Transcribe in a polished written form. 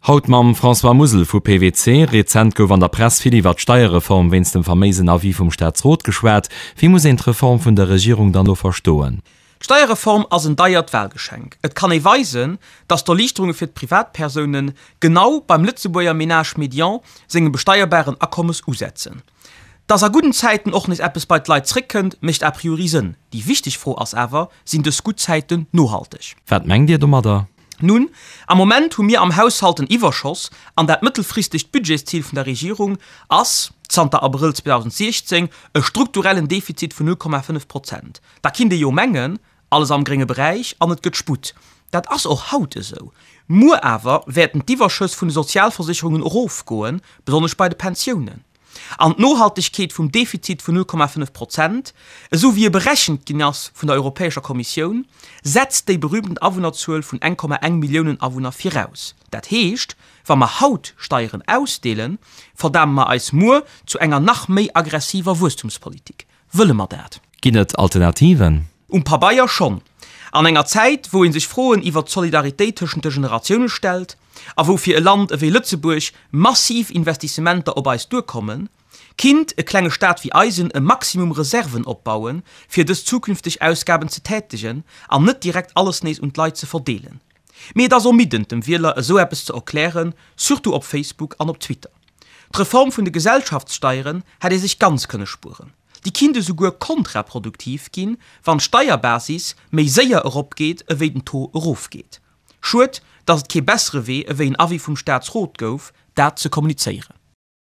Haut mam François Musel vu PWC. Rezent gouf an der Press vill iwwer d'Steierreform wéinst dem faméisen Avis vum Staatsrot geschwat. Wéi muss een d'Reform vun der Regierung dann lo verstoen? D'Steierreform ass en deiert Wahlgeschenk. Et kann ee weisen, datt d'Erliichterunge fir d'Privatpersoune genau beim Lëtzebuerger Ménage médian sengem besteierbaren Akommes usetzen. Datt a gudden Zäiten och nees eppes bei d'Leit zréckkënnt, mécht a priori Sënn. Déi wichteg Fro ass awer, Sinn dës gutt Zäiten nohalteg? Wat mengt Dir domadder? Nun, am Moment hu mir am Haushalt en Iwwerschoss an dat mëttelfristegt Budgetszil vun der Regierung ass, zanter Abrëll 2016, e strukturellen Defizit vun 0,5 Prozent. Da kinnt ee jo mengen, alles am grénge Beräich an et gëtt Sputt. Dat ass och haut esou. Muer awer wäerten d'Iwwerschëss vun de Sozialversécherungen erofgoen, besonnesch bei de Pensiounen. An d'Nohaltegkeet vum Defizit vun 0,5 Prozent, esou wéi e berechent ginn ass vun der Europäescher Kommissioun, setzt déi berühmten Awunnerzuel vun 1,1 Milliounen Awunner viraus. Dat heescht, wa mer haut Steieren ausdeelen, verdame mer eis muer zu enger nach méi aggressiver Wuesstumspolitik. Wëlle mer dat? Ginn et Alternativen? Um Pabeier schonn. An enger Zäit, wou ee sech Froen iwwert d'Solidaritéit tëschent de Generatioune stellt a wou fir e Land ewéi Lëtzebuerg massiv Investissementer op eis duerkommen, kinnt e klenge Staat wéi eisen e Maximum Reserven opbauen, fir dës zukünfteg Ausgaben ze tätegen an net direkt alles nees un d'Leit ze verdeelen. Mee et ass ermiddend, dem Wieler esou eppes ze erklären, surtout op Facebook an op Twitter. D'Reform vun de Gesellschaftssteieren hätt ee sech ganz kënne spueren. Déi kinnt esouguer kontraproduktiv ginn, wann d'Steierbasis méi séier eropgeet ewéi den Taux erofgeet. Schued, datt et kee bessere Wee ewéi en Avis vum Staatsrot gouf, dat ze kommunizéieren.